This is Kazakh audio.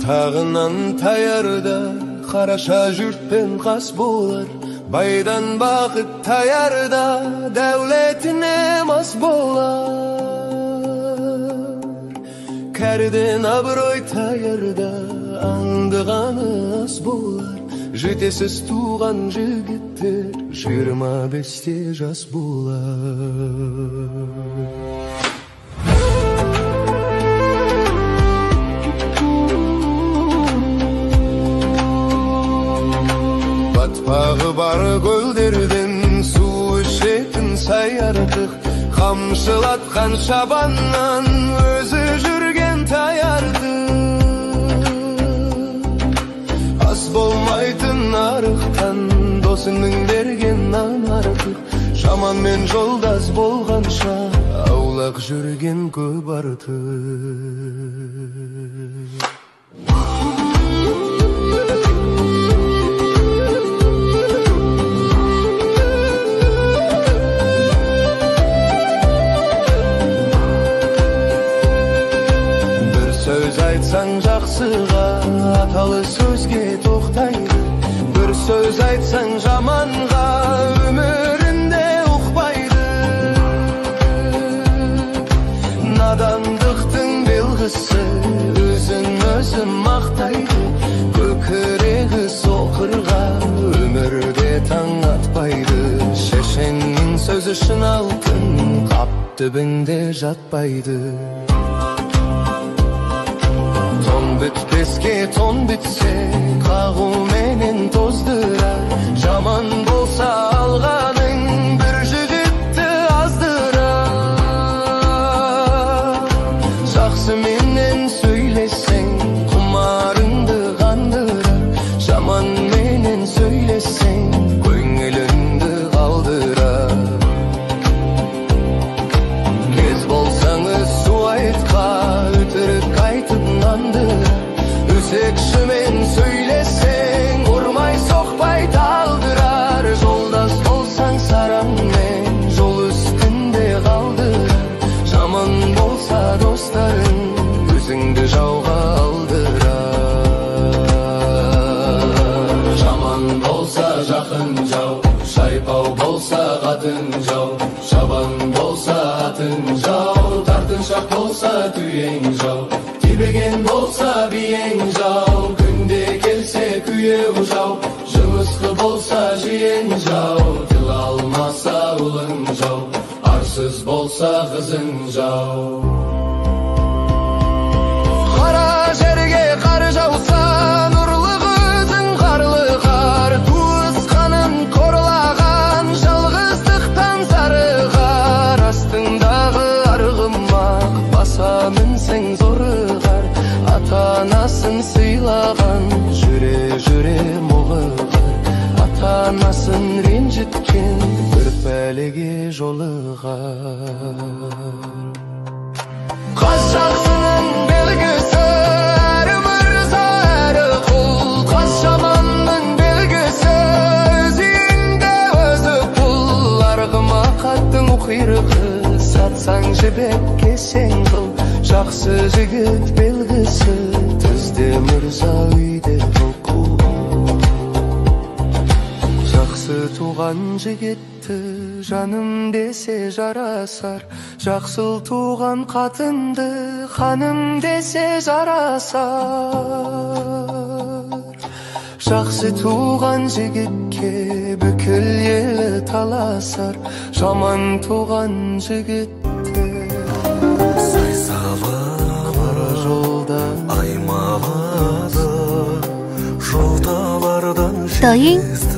Тағынан таярда қараша жұртпен қас болар, байдан бақыт таярда дәулетіне мас болар. Кәрден абырой таярда аңдығаны ас болар, жетесіз туған жігіттер 25-те жас болар. Батпағы бар көлдерден су ішетін сай артық, қамшылатқан шабаннан өзі жүрген тай артық. Ас болмайтын арықтан досыңның берген нан артық, жаманмен жолдас болғанша аулақ жүрген көп артық. Сөз айтсаң жақсыға, аталы сөзге тоқтайды. Бір сөз айтсаң жаманға, өмірінде ұқпайды. Надандықтың белгісі, өзін өзі мақтайды. Көкірегі соқырға, өмірде таң атпайды. Шешеннің сөзі шын алтын, қап түбінде жатпайды. Тон бітпеске тон бітсе, қағуменен тоздырар. Жаман болса алғаның бір жігітті аздырар. Жақсыменен сөйлесең, құмарыңды қандырар. Жаманменен сөйлесең, көңіліңді қалдырар. Кез болсаңыз су айтқа, өтірік айтып нандырар. Өсекшімен сөйлесең, ұрмай соқпай талдырар. Жолдас болсаң сараңмен, жол үстінде қалдырар. Жаман болса достарың, өзіңді жауға алдырар. Жаман болса жақын жау, шайпау болса қатын жау, шабан болса атың жау, тартыншақ болса түйең жау, тебеген болса биең жау, күнде келсе күйеу жау, жымысқы болса жиен жау, тіл алмаса ұлың жау, арсыз болса қызың жау. Қара жерге қар жауса, нұрлы көзің қарлы қар, туысқанын қорлаған, жалғыздықтан зарығар. Астыңдағы арғымақ, баса мінсең зорығар. Ата-анасын сыйлаған, жүре-жүре молығар. Ата-анасын ренжіткен, бір пәлеге жолығар. Қаз жақсының белгісі, әрі мырза, әрі құл. Қаз жаманның белгісі, өз үйінде өзі құл. Арғымақ аттың құйрығы, сатсаң жібек, кесең қыл. Жақсы жігіт белгісі, түзде мырза, үйде құл. Жақсы туған жігітті жаным десе жарасар, жақсы туған қатынды ханым десе жарасар. Жақсы туған жігітке бүкіл елі таласар, жаман туған жігітті сай салып қара жолда аймалады, жоталардан 抖音。